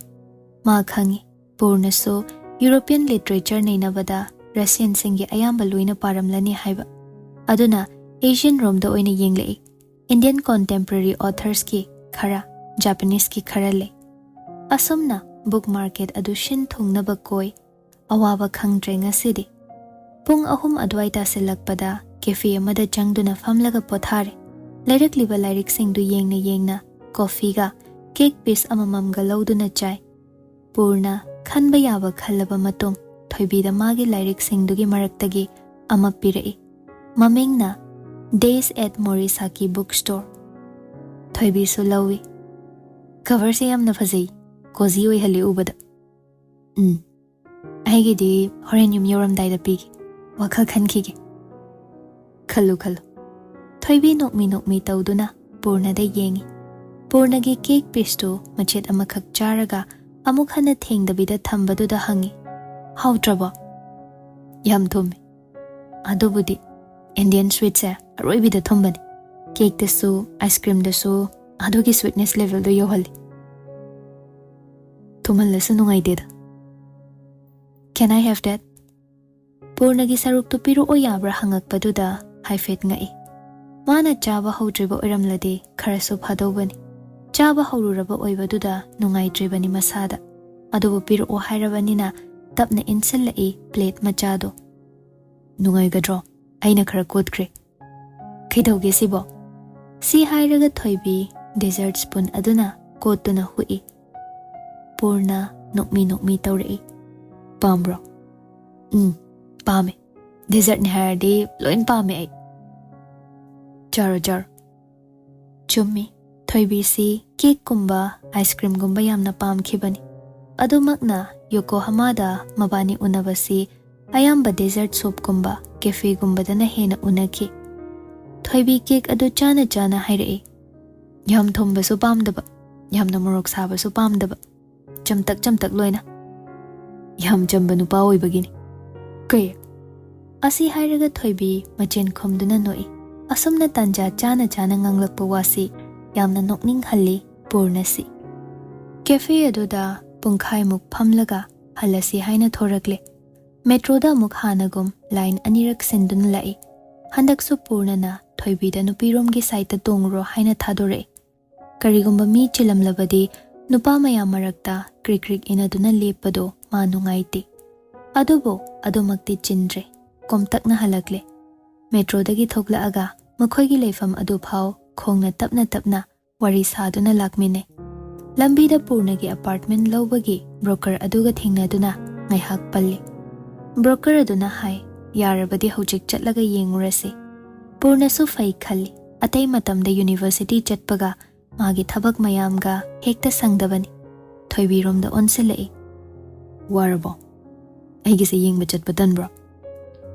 ꯃꯥ ꯈꯪꯏ, ꯄꯨꯔꯅꯁꯨ European literature ꯅꯩꯅꯕꯗ Russianꯁꯤꯡꯒꯤ ꯑꯌꯥꯝꯕ ꯂꯣꯏꯅ ꯄꯥꯔꯝꯂꯅꯤ ꯍꯥꯏꯕ꯫ ꯑꯗꯨꯅ Asian ꯔꯣꯝꯗ ꯑꯣꯏꯅ ꯌꯦꯡꯂꯛꯏ꯫ Indian contemporary authorsꯀꯤ ꯈꯔ, Japaneseꯀꯤ ꯈꯔ ꯂꯩ꯫ ꯑꯁꯨꯝꯅ book market ꯑꯗꯨ ꯁꯤꯟ ꯊꯨꯡꯅꯕ ꯀꯣꯏ꯫ ꯑꯋꯥꯕ ꯈꯪꯗ꯭ꯔꯦ ꯉꯁꯤꯗꯤ꯫ ꯄꯨꯡ ꯑꯍꯨꯝ ꯑꯗꯨꯋꯥꯏ ꯇꯥꯁꯤꯜꯂꯛꯄꯗ cafe ꯑꯃꯗ ꯆꯪꯗꯨꯅ ꯐꯝꯂꯒ ꯄꯣꯊꯥꯔꯦ꯫ ꯂꯩꯔꯛꯂꯤꯕ ꯂꯥꯏꯔꯤꯛꯁꯤꯡꯗꯨ ꯌꯦꯡꯅ ꯌꯦꯡꯅ coffeeꯒ cake piece ꯑꯃꯃꯝꯒ ꯂꯧꯗꯨꯅ ꯆꯥꯏ꯫ ꯄꯨꯔꯅ ꯈꯟꯕ ꯌꯥꯕ ꯈꯜꯂꯕ ꯃꯇꯨꯡ ꯊꯣꯏꯕꯤꯗ ꯃꯥꯒꯤ ꯂꯥꯏꯔꯤꯛꯁꯤꯡꯗꯨꯒꯤ ꯃꯔꯛꯇꯒꯤ ꯑꯃ ꯄꯤꯔꯛꯏ꯫ ꯃꯃꯤꯡꯅ Days at Morisaki Bookstore꯫ ꯊꯣꯏꯕꯤꯁꯨ ꯂꯧꯏ꯫ Coverꯁꯦ ꯌꯥꯝꯅ ꯐꯖꯩ, cozy ꯑꯣꯏꯍꯜꯂꯤ ꯎꯕꯗ꯫ ꯎꯝ, ꯑꯩꯒꯤꯗꯤ ꯍꯣꯔꯦꯟ ꯌꯨꯝ ꯌꯧꯔꯝꯗꯥꯏꯗ ꯄꯤꯒꯦ, ꯋꯥꯈꯜ ꯈꯟꯈꯤꯒꯦ꯫ ꯈꯜꯂꯨ ꯈꯜꯂꯨ꯫ ꯊꯣꯏꯕꯤ ꯅꯣꯛꯃꯤ ꯅꯣꯛꯃꯤ ꯇꯧꯗꯨꯅ ꯄꯨꯔꯅꯗ ꯌꯦꯡꯏ꯫ ꯄꯨꯔꯅꯒꯤ cake pieceꯇꯨ ꯃꯆꯦꯠ ꯑꯃꯈꯛ ꯆꯥꯔꯒ ꯑꯃꯨꯛ ꯍꯟꯅ ꯊꯦꯡꯗꯕꯤꯗ ꯊꯝꯕꯗꯨꯗ ꯍꯪꯏ, "ꯍꯥꯎꯇ꯭ꯔꯕꯣ?" "ꯌꯥꯝ ꯊꯨꯝꯃꯤ꯫ ꯑꯗꯨꯕꯨꯗꯤ Indian sweetꯁꯦ ꯑꯔꯣꯏꯕꯤꯗ ꯊꯨꯝꯕꯅꯤ꯫ Cakeꯇꯁꯨ, ice creamꯗꯁꯨ ꯑꯗꯨꯒꯤ sweetness levelꯗꯣ ꯌꯧꯍꯜꯂꯤ꯫ ꯊꯨꯝꯍꯜꯂꯁꯨ ꯅꯨꯡꯉꯥꯏꯇꯦꯗ꯫ Can I have that?" ꯄꯨꯔꯅꯒꯤ ꯁꯔꯨꯛꯇꯨ ꯄꯤꯔꯛꯑꯣ ꯌꯥꯕ꯭ꯔꯥ ꯍꯪꯉꯛꯄꯗꯨꯗ ꯍꯥꯏꯐꯦꯠ ꯉꯛꯏ꯫ ꯃꯥꯅ ꯆꯥꯕ ꯍꯧꯗ꯭ꯔꯤꯕ ꯑꯣꯏꯔꯝꯂꯗꯤ ꯈꯔꯁꯨ ꯐꯥꯗꯧꯕꯅꯤ꯫ ꯆꯥꯕ ꯍꯧꯔꯨꯔꯕ ꯑꯣꯏꯕꯗꯨꯗ ꯅꯨꯡꯉꯥꯏꯇ꯭ꯔꯤꯕꯅꯤ ꯃꯁꯥꯗ꯫ ꯑꯗꯨꯕꯨ ꯄꯤꯔꯛꯑꯣ ꯍꯥꯏꯔꯕꯅꯤꯅ ꯇꯞꯅ ꯏꯟꯁꯤꯜꯂꯛꯏ plate ꯃꯆꯥꯗꯣ꯫ "ꯅꯨꯡꯉꯥꯏꯒꯗ꯭ꯔꯣ?" ꯑꯩꯅ ꯈꯔ ꯀꯣꯠꯈ꯭ꯔꯦ꯫ "ꯀꯩꯗꯧꯒꯦ ꯁꯤꯕꯣ?" ꯁꯤ ꯍꯥꯏꯔꯒ ꯊꯣꯏꯕꯤ dessert spoon ꯑꯗꯨꯅ ꯀꯣꯠꯇꯨꯅ ꯍꯨꯛꯏ꯫ ꯄꯨꯔꯅ ꯅꯣꯛꯃꯤ ꯅꯣꯛꯃꯤ ꯇꯧꯔꯛꯏ꯫ "ꯄꯥꯝꯕ꯭ꯔꯣ?" "ꯎꯝ, ꯄꯥꯝꯃꯦ꯫ Dessertꯅꯤ ꯍꯥꯏꯔꯗꯤ ꯂꯣꯏ ꯄꯥꯝꯃꯦ ꯑꯩ꯫ ꯆꯥꯔꯣ, ꯆꯥꯔꯣ꯫" ꯆꯨꯝꯃꯤ, ꯊꯣꯏꯕꯤꯁꯤ cakeꯀꯨꯝꯕ, ice creamꯒꯨꯝꯕ ꯌꯥꯝꯅ ꯄꯥꯝꯈꯤꯕꯅꯤ꯫ ꯑꯗꯨꯃꯛꯅ ꯌꯣꯀꯣꯍꯥꯃꯥꯗ ꯃꯕꯥꯅꯤ ꯎꯅꯕꯁꯤ ꯑꯌꯥꯝꯕ dessert shopꯀꯨꯝꯕ, cafeꯒꯨꯝꯕꯗꯅ ꯍꯦꯟꯅ ꯎꯅꯈꯤ꯫ ꯊꯣꯏꯕꯤ cake ꯑꯗꯨ ꯆꯥꯅ ꯆꯥꯅ ꯍꯥꯏꯔꯛꯏ, "ꯌꯥꯝ ꯊꯨꯝꯕꯁꯨ ꯄꯥꯝꯗꯕ, ꯌꯥꯝꯅ ꯃꯣꯔꯣꯛ ꯁꯥꯕꯁꯨ ꯄꯥꯝꯗꯕ, ꯆꯝꯇꯛ ꯆꯝꯇꯛ ꯂꯣꯏꯅ꯫" "ꯌꯥꯝ ꯆꯝꯕ ꯅꯨꯄꯥ ꯑꯣꯏꯕꯒꯤꯅꯤ꯫" "ꯀꯩ?" ꯑꯁꯤ ꯍꯥꯏꯔꯒ ꯊꯣꯏꯕꯤ ꯃꯆꯤꯟ ꯈꯨꯝꯗꯨꯅ ꯅꯣꯛꯏ꯫ ꯑꯁꯨꯝꯅ ꯇꯥꯟꯖꯥ ꯆꯥꯅ ꯆꯥꯅ ꯉꯥꯡꯂꯛꯄ ꯋꯥꯁꯤ ꯌꯥꯝꯅ ꯅꯣꯛꯅꯤꯡꯍꯜꯂꯤ ꯄꯨꯔꯅꯁꯤ꯫ Cafe ꯑꯗꯨꯗ ꯄꯨꯡꯈꯥꯏꯃꯨꯛ ꯐꯝꯂꯒ ꯍꯜꯂꯁꯤ ꯍꯥꯏꯅ ꯊꯣꯔꯛꯂꯦ꯫ Metroꯗ ꯑꯃꯨꯛ ꯍꯥꯟꯅꯒꯨꯝ line ꯑꯅꯤꯔꯛ ꯁꯤꯟꯗꯨꯅ ꯂꯥꯛꯏ꯫ ꯍꯟꯗꯛꯁꯨ ꯄꯨꯔꯅꯅ ꯊꯣꯏꯕꯤꯗ ꯅꯨꯄꯤꯔꯣꯝꯒꯤ sideꯇ ꯇꯣꯡꯉꯨꯔꯣ ꯍꯥꯏꯅ ꯊꯥꯗꯣꯔꯛꯏ꯫ ꯀꯔꯤꯒꯨꯝꯕ ꯃꯤ ꯆꯤꯜꯂꯝꯂꯕꯗꯤ ꯅꯨꯄꯥ ꯃꯌꯥꯝ ꯃꯔꯛꯇ ꯀ꯭ꯔꯤꯛ ꯀ꯭ꯔꯤꯛ ꯏꯟꯅꯗꯨꯅ ꯂꯦꯞꯄꯗꯣ ꯃꯥ ꯅꯨꯡꯉꯥꯏꯇꯦ꯫ ꯑꯗꯨꯕꯨ ꯑꯗꯨꯃꯛꯇꯤ ꯆꯤꯟꯗ꯭ꯔꯦ꯫ ꯀꯣꯝꯇꯛꯅ ꯍꯜꯂꯛꯂꯦ꯫ Metroꯗꯒꯤ ꯊꯣꯛꯂꯛꯑꯒ ꯃꯈꯣꯏꯒꯤ ꯂꯩꯐꯝ ꯑꯗꯨ ꯐꯥꯎ ꯈꯣꯡꯅ ꯇꯞꯅ ꯇꯞꯅ ꯋꯥꯔꯤ ꯁꯥꯗꯨꯅ ꯂꯥꯛꯃꯤꯟꯅꯩ꯫ ꯂꯝꯕꯤꯗ ꯄꯨꯔꯅꯒꯤ apartment ꯂꯧꯕꯒꯤ broker ꯑꯗꯨꯒ ꯊꯦꯡꯅꯗꯨꯅ ꯉꯥꯏꯍꯥꯛ ꯄꯜꯂꯤ꯫ Broker ꯑꯗꯨꯅ ꯍꯥꯏ, "ꯌꯥꯔꯕꯗꯤ ꯍꯧꯖꯤꯛ ꯆꯠꯂꯒ ꯌꯦꯡꯉꯨꯔꯁꯤ꯫" ꯄꯨꯔꯅꯁꯨ ꯐꯩ ꯈꯜꯂꯤ꯫ ꯑꯇꯩ ꯃꯇꯝꯗ university ꯆꯠꯄꯒ ꯃꯥꯒꯤ ꯊꯕꯛ ꯃꯌꯥꯝꯒ ꯍꯦꯛꯇ ꯁꯪꯗꯕꯅꯤ꯫ ꯊꯣꯏꯕꯤꯔꯣꯝꯗ ꯑꯣꯟꯁꯤꯜꯂꯛꯏ꯫ "ꯋꯥꯔꯕꯣ? ꯑꯩꯒꯤꯁꯦ ꯌꯦꯡꯕ ꯆꯠꯄ ꯇꯟꯕ꯭ꯔꯣ?"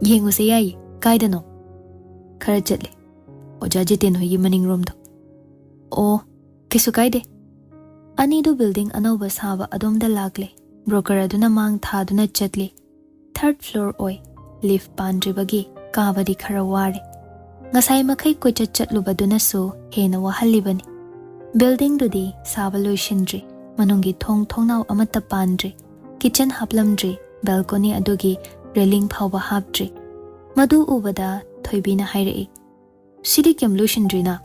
"ꯌꯦꯡꯉꯨꯁꯦ ꯌꯥꯏꯌꯦ꯫ ꯀꯥꯏꯗꯅꯣ?" "ꯈꯔ ꯆꯠꯂꯦ, ꯑꯣꯖꯥ ꯖꯤꯇꯦꯟ ꯍꯣꯏꯒꯤ ꯃꯅꯤꯡꯔꯣꯝꯗꯣ꯫" "ꯑꯣ, ꯀꯩꯁꯨ ꯀꯥꯏꯗꯦ꯫" ꯑꯅꯤꯗꯨ building ꯑꯅꯧꯕ ꯁꯥꯕ ꯑꯗꯣꯝꯗ ꯂꯥꯛꯂꯦ꯫ Broker ꯑꯗꯨꯅ ꯃꯥꯡ ꯊꯥꯗꯨꯅ ꯆꯠꯂꯤ꯫ Third floor ꯑꯣꯏ꯫ Lift ꯄꯥꯟꯗ꯭ꯔꯤꯕꯒꯤ ꯀꯥꯕꯗꯤ ꯈꯔ ꯋꯥꯔꯦ꯫ ꯉꯁꯥꯏ ꯃꯈꯩ ꯀꯣꯏꯆꯠ ꯆꯠꯂꯨꯕꯗꯨꯅꯁꯨ ꯍꯦꯟꯅ ꯋꯥꯍꯜꯂꯤꯕꯅꯤ꯫ Buildingꯗꯨꯗꯤ ꯁꯥꯕ ꯂꯣꯏꯁꯤꯟꯗ꯭ꯔꯤ꯫ ꯃꯅꯨꯡꯒꯤ ꯊꯣꯡ ꯊꯣꯡꯅꯥꯎ ꯑꯃꯠꯇ ꯄꯥꯟꯗ꯭ꯔꯤ꯫ Kitchen ꯍꯥꯞꯂꯝꯗ꯭ꯔꯤ꯫ Balcony ꯑꯗꯨꯒꯤ railing ꯐꯥꯎꯕ ꯍꯥꯞꯇ꯭ꯔꯤ꯫ ꯃꯗꯨ ꯎꯕꯗ ꯊꯣꯏꯕꯤꯅ ꯍꯥꯏꯔꯛꯏ, "ꯁꯤꯗꯤ ꯀꯩꯝ ꯂꯣꯏꯁꯤꯟꯗ꯭ꯔꯤꯅ?"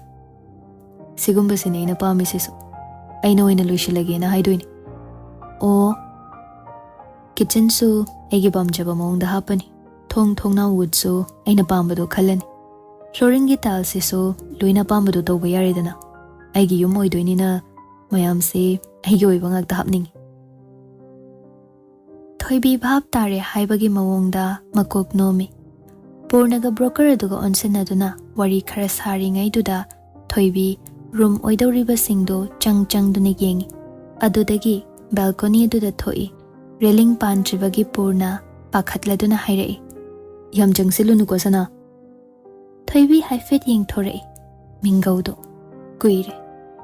"ꯁꯤꯒꯨꯝꯕꯁꯤꯅꯦ ꯑꯩꯅ ꯄꯥꯝꯃꯤꯁꯤꯁꯨ꯫ ꯑꯩꯅ ꯑꯣꯏꯅ ꯂꯣꯏꯁꯤꯜꯂꯒꯦꯅ ꯍꯥꯏꯗꯣꯏꯅꯦ꯫" "ꯑꯣ, kitchenꯁꯨ ꯑꯩꯒꯤ ꯄꯥꯝꯖꯕ ꯃꯑꯣꯡꯗ ꯍꯥꯞꯄꯅꯤ꯫ ꯊꯣꯡ ꯊꯣꯡꯅꯥꯎ ꯋꯨꯠꯁꯨ ꯑꯩꯅ ꯄꯥꯝꯕꯗꯣ ꯈꯜꯂꯅꯤ꯫ ꯐ꯭ꯂꯣꯔꯤꯡꯒꯤ ꯇꯥꯏꯜꯁꯤꯁꯨ ꯂꯣꯏꯅ ꯑꯄꯥꯝꯕꯗꯣ ꯇꯧꯕ ꯌꯥꯔꯦꯗꯅ꯫ ꯑꯩꯒꯤ ꯌꯨꯝ ꯑꯣꯏꯗꯣꯏꯅꯤꯅ ꯃꯌꯥꯝꯁꯦ ꯑꯩꯒꯤ ꯑꯣꯏꯕ ꯉꯥꯛꯇ ꯍꯥꯞꯅꯤꯡꯉꯤ꯫ ꯊꯣꯏꯕꯤ ꯚꯥꯞ ꯇꯥꯔꯦ ꯍꯥꯏꯕꯒꯤ ꯃꯑꯣꯡꯗ ꯃꯀꯣꯛ ꯅꯣꯝꯃꯤ꯫ ꯄꯨꯔꯅꯒ ꯕ꯭ꯔꯣꯀꯔ ꯑꯗꯨꯒ ꯑꯣꯟꯁꯤꯟꯅꯗꯨꯅ ꯋꯥꯔꯤ ꯈꯔ ꯁꯥꯔꯤꯉꯩꯗꯨꯗ ꯊꯣꯏꯕꯤ ꯔꯨꯝ ꯑꯣꯏꯗꯧꯔꯤꯕꯁꯤꯡꯗꯨ ꯆꯪ ꯆꯪꯗꯨꯅ ꯌꯦꯡꯉꯤ꯫ ꯑꯗꯨꯗꯒꯤ ꯕꯦꯜꯀꯣꯅꯤ ꯑꯗꯨꯗ ꯊꯣꯛꯏ꯫ ꯔꯦꯂꯤꯡ ꯄꯥꯟꯗ꯭ꯔꯤꯕꯒꯤ ꯄꯨꯔꯅ ꯄꯥꯈꯠꯂꯗꯨꯅ ꯍꯥꯏꯔꯛꯏ, "ꯌꯥꯝ ꯆꯪꯁꯤꯜꯂꯨꯅꯨꯀꯣ ꯁꯅꯥ꯫" ꯊꯣꯏꯕꯤ ꯍꯥꯏꯐꯦꯠ ꯌꯦꯡꯊꯣꯔꯛꯏ꯫ ꯃꯤꯡꯒꯧꯗꯣ꯫ ꯀꯨꯏꯔꯦ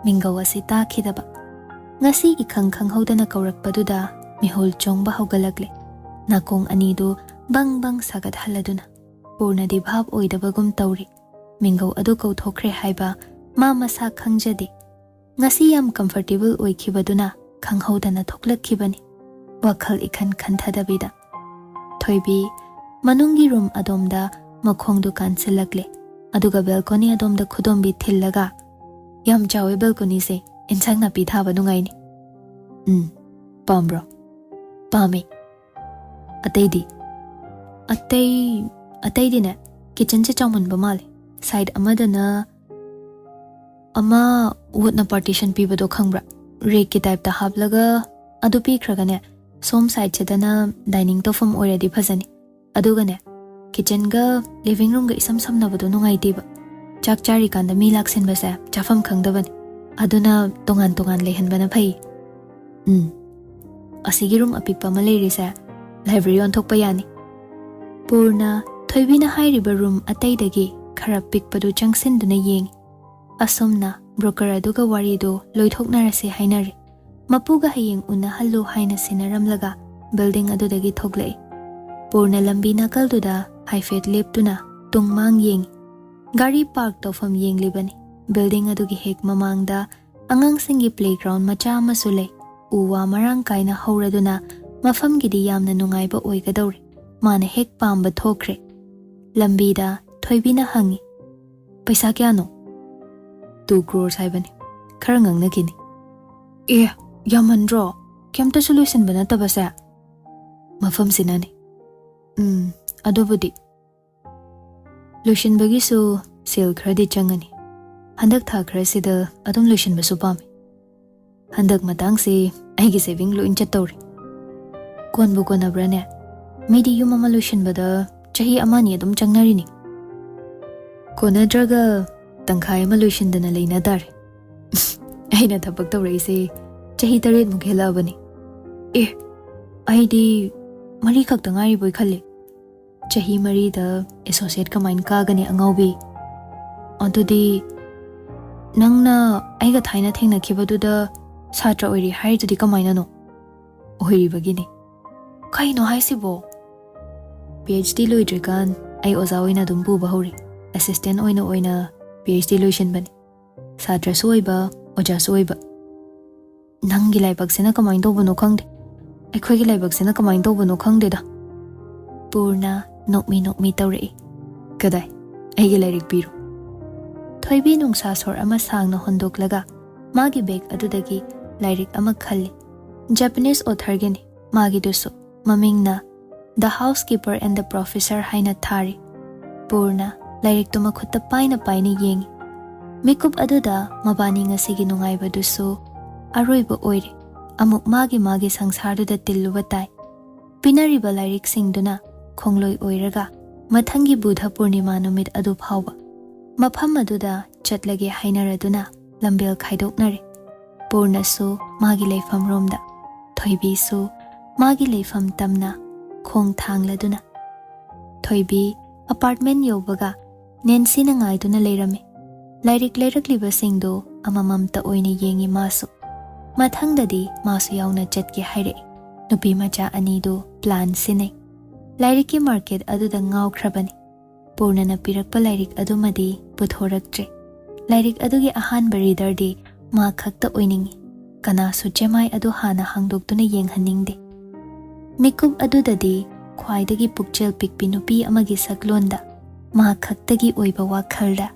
ꯃꯤꯡꯒꯧ ꯑꯁꯤ ꯇꯥꯈꯤꯗꯕ꯫ ꯉꯁꯤ ꯏꯈꯪ ꯈꯪꯍꯧꯗꯅ ꯀꯧꯔꯛꯄꯗꯨꯗ ꯃꯤꯍꯨꯜ ꯆꯣꯡꯕ ꯍꯧꯒꯠꯂꯛꯂꯦ꯫ ꯅꯥꯀꯣꯡ ꯑꯅꯤꯗꯨ ꯕꯪ ꯕꯪ ꯁꯥꯒꯠꯍꯜꯂꯗꯨꯅ꯫ ꯄꯨꯔꯅꯗꯤ ꯚꯥꯞ ꯑꯣꯏꯗꯕꯒꯨꯝ ꯇꯧꯔꯤ꯫ ꯃꯤꯡꯒꯧ ꯑꯗꯨ ꯀꯧꯊꯣꯛꯈ꯭ꯔꯦ ꯍꯥꯏꯕ ꯃꯥ ꯃꯁꯥ ꯈꯪꯖꯗꯦ꯫ ꯉꯁꯤ ꯌꯥꯝ ꯀꯝꯐꯔꯇꯦꯕꯜ ꯑꯣꯏꯈꯤꯕꯗꯨꯅ ꯈꯪꯍꯧꯗꯅ ꯊꯣꯛꯂꯛꯈꯤꯕꯅꯤ꯫ ꯋꯥꯈꯜ ꯏꯈꯟ ꯈꯟꯊꯗꯕꯤꯗ꯫ ꯊꯣꯏꯕꯤ ꯃꯅꯨꯡꯒꯤ ꯔꯨꯝ ꯑꯗꯣꯝꯗ ꯃꯈꯣꯡꯗꯨ ꯀꯥꯟꯁꯤꯜꯂꯛꯂꯦ꯫ ꯑꯗꯨꯒ ꯕꯦꯜꯀꯣꯅꯤ ꯑꯗꯣꯝꯗ ꯈꯨꯗꯣꯝꯕꯤ ꯊꯤꯜꯂꯒ, "ꯌꯥꯝ ꯆꯥꯎꯋꯦ ꯕꯦꯜꯀꯣꯅꯤꯁꯦ, ꯏꯟꯁꯥꯡ ꯅꯥꯄꯤ ꯊꯥꯕ ꯅꯨꯡꯉꯥꯏꯅꯤ꯫" "ꯎꯝ, ꯄꯥꯝꯕ꯭ꯔꯣ?" "ꯄꯥꯝꯃꯤ꯫" "ꯑꯇꯩꯗꯤ?" "ꯑꯇꯩ, ꯑꯇꯩꯗꯤꯅꯦ, ꯀꯤꯠꯆꯟꯁꯦ ꯆꯥꯎꯃꯟꯕ ꯃꯥꯜꯂꯦ꯫ ꯁꯥꯏꯠ ꯑꯃꯗꯅ ꯑꯃ ꯋꯨꯠꯅ ꯄꯥꯔꯇꯤꯁꯟ ꯄꯤꯕꯗꯣ ꯈꯪꯕ꯭ꯔꯥ? ꯔꯦꯛꯀꯤ ꯇꯥꯏꯞꯇ ꯍꯥꯞꯂꯒ ꯑꯗꯨ ꯄꯤꯈ꯭ꯔꯒꯅꯦ, ꯁꯣꯝ ꯁꯥꯏꯠꯁꯤꯗꯅ ꯗꯥꯏꯅꯤꯡ ꯇꯧꯐꯝ ꯑꯣꯏꯔꯗꯤ ꯐꯖꯅꯤ꯫ ꯑꯗꯨꯒꯅꯦ, ꯀꯤꯠꯆꯟꯒ ꯂꯤꯚꯤꯡ ꯔꯨꯝꯒ ꯏꯁꯝ ꯁꯝꯅꯕꯗꯣ ꯅꯨꯡꯉꯥꯏꯇꯦꯕ꯫ ꯆꯥꯛ ꯆꯥꯔꯤꯀꯥꯟꯗ ꯃꯤ ꯂꯥꯛꯁꯤꯟꯕꯁꯦ ꯆꯥꯐꯝ ꯈꯪꯗꯕꯅꯤ꯫ ꯑꯗꯨꯅ ꯇꯣꯉꯥꯟ ꯇꯣꯉꯥꯟ ꯂꯩꯍꯟꯕꯅ ꯐꯩ꯫" "ꯎꯝ, ꯑꯁꯤꯒꯤ ꯔꯨꯝ ꯑꯄꯤꯛꯄ ꯑꯃ ꯂꯩꯔꯤꯁꯦ ꯂꯥꯏꯕ꯭ꯔꯦꯔꯤ ꯑꯣꯟꯊꯣꯛꯄ ꯌꯥꯅꯤ꯫" ꯄꯨꯔꯅ ꯊꯣꯏꯕꯤꯅ ꯍꯥꯏꯔꯤꯕ ꯔꯨꯝ ꯑꯇꯩꯗꯒꯤ ꯈꯔ ꯄꯤꯛꯄꯗꯨ ꯆꯪꯁꯤꯟꯗꯨꯅ ꯌꯦꯡꯉꯤ꯫ ꯑꯁꯨꯝꯅ ꯕ꯭ꯔꯣꯀꯔ ꯑꯗꯨꯒ ꯋꯥꯔꯤꯗꯨ ꯂꯣꯏꯊꯣꯛꯅꯔꯁꯤ ꯍꯥꯏꯅꯔꯦ꯫ ꯃꯄꯨꯒ ꯍꯌꯦꯡ ꯎꯅꯍꯜꯂꯨ ꯍꯥꯏꯅ ꯁꯤꯟꯅꯔꯝꯂꯒ ꯕꯤꯜꯗꯤꯡ ꯑꯗꯨꯗꯒꯤ ꯊꯣꯛꯂꯛꯏ꯫ ꯄꯨꯔꯅ ꯂꯝꯕꯤ ꯅꯥꯀꯜꯗꯨꯗ ꯍꯥꯏꯐꯦꯠ ꯂꯦꯞꯇꯨꯅ ꯇꯨꯡ ꯃꯥꯡ ꯌꯦꯡꯉꯤ꯫ ꯒꯥꯔꯤ ꯄꯥꯔꯛ ꯇꯧꯐꯝ ꯌꯦꯡꯂꯤꯕꯅꯤ꯫ ꯕꯤꯜꯗꯤꯡ ꯑꯗꯨꯒꯤ ꯍꯦꯛ ꯃꯃꯥꯡꯗ ꯑꯉꯥꯡꯁꯤꯡꯒꯤ ꯄ꯭ꯂꯦꯒ꯭ꯔꯥꯎꯟ ꯃꯆꯥ ꯑꯃꯁꯨ ꯂꯩ꯫ ꯎ ꯋꯥ ꯃꯔꯥꯡ ꯀꯥꯏꯅ ꯍꯧꯔꯗꯨꯅ ꯃꯐꯝꯒꯤꯗꯤ ꯌꯥꯝꯅ ꯅꯨꯡꯉꯥꯏꯕ ꯑꯣꯏꯒꯗꯧꯔꯦ꯫ ꯃꯥꯅ ꯍꯦꯛ ꯄꯥꯝꯕ ꯊꯣꯛꯈ꯭ꯔꯦ꯫ ꯂꯝꯕꯤꯗ ꯊꯣꯏꯕꯤꯅ ꯍꯪꯉꯤ, "ꯄꯩꯁꯥ ꯀꯌꯥꯅꯣ?" "Two crores ꯍꯥꯏꯕꯅꯤ꯫ ꯈꯔ ꯉꯥꯡꯅꯈꯤꯅꯤ꯫" "ꯑꯦ, ꯌꯥꯝꯃꯟꯗ꯭ꯔꯣ? ꯀꯩꯝꯇꯁꯨ ꯂꯣꯏꯁꯤꯟꯕ ꯅꯠꯇꯕꯁꯦ?" "ꯃꯐꯝꯁꯤꯅꯅꯤ꯫" "ꯎꯝ, ꯑꯗꯨꯕꯨꯗꯤ꯫ ꯂꯣꯏꯁꯤꯟꯕꯒꯤꯁꯨ ꯁꯦꯜ ꯈꯔꯗꯤ ꯆꯪꯉꯅꯤ꯫ ꯍꯟꯗꯛ ꯊꯥ ꯈꯔꯁꯤꯗ ꯑꯗꯨꯝ ꯂꯣꯏꯁꯤꯟꯕꯁꯨ ꯄꯥꯝꯃꯤ꯫ ꯍꯟꯗꯛ ꯃꯇꯥꯡꯁꯤ ꯑꯩꯒꯤ ꯁꯦꯚꯤꯡ ꯂꯣꯏ ꯆꯠꯇꯧꯔꯦ꯫ ꯀꯣꯟꯕꯨ ꯀꯣꯟꯅꯕ꯭ꯔꯥꯅꯦ? ꯃꯤꯗꯤ ꯌꯨꯝ ꯑꯃ ꯂꯣꯏꯁꯤꯟꯕꯗ ꯆꯍꯤ ꯑꯃ ꯑꯅꯤ ꯑꯗꯨꯝ ꯆꯪꯅꯔꯤꯅꯤ꯫ ꯀꯣꯟꯅꯗ꯭ꯔꯒ ꯇꯪꯈꯥꯏ ꯑꯃ ꯂꯣꯏꯁꯤꯟꯗꯅ ꯂꯩꯅ ꯇꯥꯔꯦ꯫ ꯑꯩꯅ ꯊꯕꯛ ꯇꯧꯔꯛꯏꯁꯦ ꯆꯍꯤ ꯇꯔꯦꯠꯃꯨꯛ ꯍꯦꯜꯂꯛꯑꯕꯅꯤ꯫ ꯑꯦ, ꯑꯩꯗꯤ ꯃꯔꯤ ꯈꯛꯇ ꯉꯥꯏꯔꯤꯕꯣꯏ ꯈꯜꯂꯤ꯫ ꯆꯍꯤ ꯃꯔꯤꯗ ꯑꯦꯁꯣꯁꯤꯌꯦꯠ ꯀꯃꯥꯏꯅ ꯀꯥꯒꯅꯤ ꯑꯉꯥꯎꯕꯤ? ꯑꯗꯨꯗꯤ ꯅꯪꯅ ꯑꯩꯒ ꯊꯥꯏꯅ ꯊꯦꯡꯅꯈꯤꯕꯗꯨꯗ ꯁꯥꯇ꯭ꯔ ꯑꯣꯏꯔꯤ ꯍꯥꯏꯔꯤꯗꯨꯗꯤ ꯀꯃꯥꯏꯅꯅꯣ? ꯑꯣꯏꯔꯤꯕꯒꯤꯅꯤ꯫ ꯀꯩꯅꯣ ꯍꯥꯏꯁꯤꯕꯣ? ꯄꯤ ꯑꯩꯆ ꯗꯤ ꯂꯣꯏꯗ꯭ꯔꯤꯀꯥꯟ ꯑꯩ ꯑꯣꯖꯥ ꯑꯣꯏꯅ ꯑꯗꯨꯝ ꯄꯨꯕ ꯍꯧꯔꯤ꯫ ꯑꯦꯁꯤꯁꯇꯦꯟ ꯑꯣꯏꯅ ꯑꯣꯏꯅ ꯄꯤ ꯑꯩꯆ ꯗꯤ ꯂꯣꯏꯁꯤꯟꯕꯅꯤ꯫ ꯁꯥꯇ꯭ꯔꯁꯨ ꯑꯣꯏꯕ, ꯑꯣꯖꯥꯁꯨ ꯑꯣꯏꯕ꯫ ꯅꯪꯒꯤ ꯂꯥꯏꯕꯛꯁꯤꯅ ꯀꯃꯥꯏꯅ ꯇꯧꯕꯅꯣ ꯈꯪꯗꯦ꯫ ꯑꯩꯈꯣꯏꯒꯤ ꯂꯥꯏꯕꯛꯁꯤꯅ ꯀꯃꯥꯏꯅ ꯇꯧꯕꯅꯣ ꯈꯪꯗꯦꯗ꯫ ꯄꯨꯔꯅ ꯅꯣꯛꯃꯤ ꯅꯣꯛꯃꯤ ꯇꯧꯔꯛꯏ꯫ ꯀꯗꯥꯏ? ꯑꯩꯒꯤ ꯂꯥꯏꯔꯤꯛ ꯄꯤꯔꯣ꯫ ꯊꯣꯏꯕꯤ ꯅꯨꯡꯁꯥ ꯁꯣꯔ ꯑꯃ ꯁꯥꯡꯅ ꯍꯣꯟꯗꯣꯛꯂꯒ ꯃꯥꯒꯤ ꯕꯦꯒ ꯑꯗꯨꯗꯒꯤ ꯂꯥꯏꯔꯤꯛ ꯑꯃ ꯈꯜꯂꯤ꯫ ꯖꯄꯅꯤꯁ ꯑꯣꯊꯔꯒꯤꯅꯤ ꯃꯥꯒꯤꯗꯨꯁꯨ꯫ ꯃꯃꯤꯡꯅ The Housekeeper and the Professor ꯍꯥꯏꯅ ꯊꯥꯔꯤ꯫ ꯄꯨꯔꯅ ꯂꯥꯏꯔꯤꯛꯇꯨ ꯃꯈꯨꯠꯇ ꯄꯥꯏꯅ ꯄꯥꯏꯅ ꯌꯦꯡꯉꯤ꯫ ꯃꯤꯀꯨꯞ ꯑꯗꯨꯗ ꯃꯕꯥꯅꯤ ꯉꯁꯤꯒꯤ ꯅꯨꯡꯉꯥꯏꯕꯗꯨꯁꯨ ꯑꯔꯣꯏꯕ ꯑꯣꯏꯔꯦ꯫ ꯑꯃꯨꯛ ꯃꯥꯒꯤ ꯃꯥꯒꯤ ꯁꯪꯁꯥꯔꯗꯨꯗ ꯇꯤꯜꯂꯨꯕ ꯇꯥꯏ꯫ ꯄꯤꯅꯔꯤꯕ ꯂꯥꯏꯔꯤꯛꯁꯤꯡꯗꯨꯅ ꯈꯣꯡꯂꯣꯏ ꯑꯣꯏꯔꯒ ꯃꯊꯪꯒꯤ ꯕꯨꯙ ꯄꯨꯔꯅꯤꯃꯥ ꯅꯨꯃꯤꯠ ꯑꯗꯨ ꯐꯥꯎꯕ ꯃꯐꯝ ꯑꯗꯨꯗ ꯆꯠꯂꯒꯦ ꯍꯥꯏꯅꯔꯗꯨꯅ ꯂꯝꯕꯦꯜ ꯈꯥꯏꯗꯣꯛꯅꯔꯦ꯫ ꯄꯨꯔꯅꯁꯨ ꯃꯥꯒꯤ ꯂꯩꯐꯝꯔꯣꯝꯗ, ꯊꯣꯏꯕꯤꯁꯨ ꯃꯥꯒꯤ ꯂꯩꯐꯝ ꯇꯝꯅ ꯈꯣꯡ ꯊꯥꯡꯂꯗꯨꯅ꯫ ꯊꯣꯏꯕꯤ ꯑꯄꯥꯔꯠꯃꯦꯟ ꯌꯧꯕꯒ ꯅꯦꯟꯁꯤꯅ ꯉꯥꯏꯗꯨꯅ ꯂꯩꯔꯝꯃꯤ꯫ ꯂꯥꯏꯔꯤꯛ ꯂꯩꯔꯛꯂꯤꯕꯁꯤꯡꯗꯨ ꯑꯃꯃꯝꯇ ꯑꯣꯏꯅ ꯌꯦꯡꯉꯤ ꯃꯥꯁꯨ꯫ ꯃꯊꯪꯗꯗꯤ ꯃꯥꯁꯨ ꯌꯥꯎꯅ ꯆꯠꯀꯦ ꯍꯥꯏꯔꯛꯏ꯫ ꯅꯨꯄꯤ ꯃꯆꯥ ꯑꯅꯤꯗꯨ ꯄ꯭ꯂꯥꯟ ꯁꯤꯟꯅꯩ꯫ ꯂꯥꯏꯔꯤꯛꯀꯤ ꯃꯥꯔꯀꯦꯠ ꯑꯗꯨꯗ ꯉꯥꯎꯈ꯭ꯔꯕꯅꯤ꯫ ꯄꯨꯔꯅꯅ ꯄꯤꯔꯛꯄ ꯂꯥꯏꯔꯤꯛ ꯑꯗꯨꯃꯗꯤ ꯄꯨꯊꯣꯔꯛꯇ꯭ꯔꯦ꯫ ꯂꯥꯏꯔꯤꯛ ꯑꯗꯨꯒꯤ ꯑꯍꯥꯟꯕ ꯔꯤꯗꯔꯗꯤ ꯃꯥ ꯈꯛꯇ ꯑꯣꯏꯅꯤꯡꯏ꯫ ꯀꯅꯥꯁꯨ ꯆꯦꯃꯥꯏ ꯑꯗꯨ ꯍꯥꯟꯅ ꯍꯥꯡꯗꯣꯛꯇꯨꯅ ꯌꯦꯡꯍꯟꯅꯤꯡꯗꯦ꯫ ꯃꯤꯀꯨꯞ ꯑꯗꯨꯗꯗꯤ ꯈ꯭ꯋꯥꯏꯗꯒꯤ ꯄꯨꯛꯆꯦꯜ ꯄꯤꯛꯄꯤ ꯅꯨꯄꯤ ꯑꯃꯒꯤ ꯁꯛꯂꯣꯟꯗ ꯃꯥ ꯈꯛꯇꯒꯤ ꯑꯣꯏꯕ ꯋꯥꯈꯜꯗ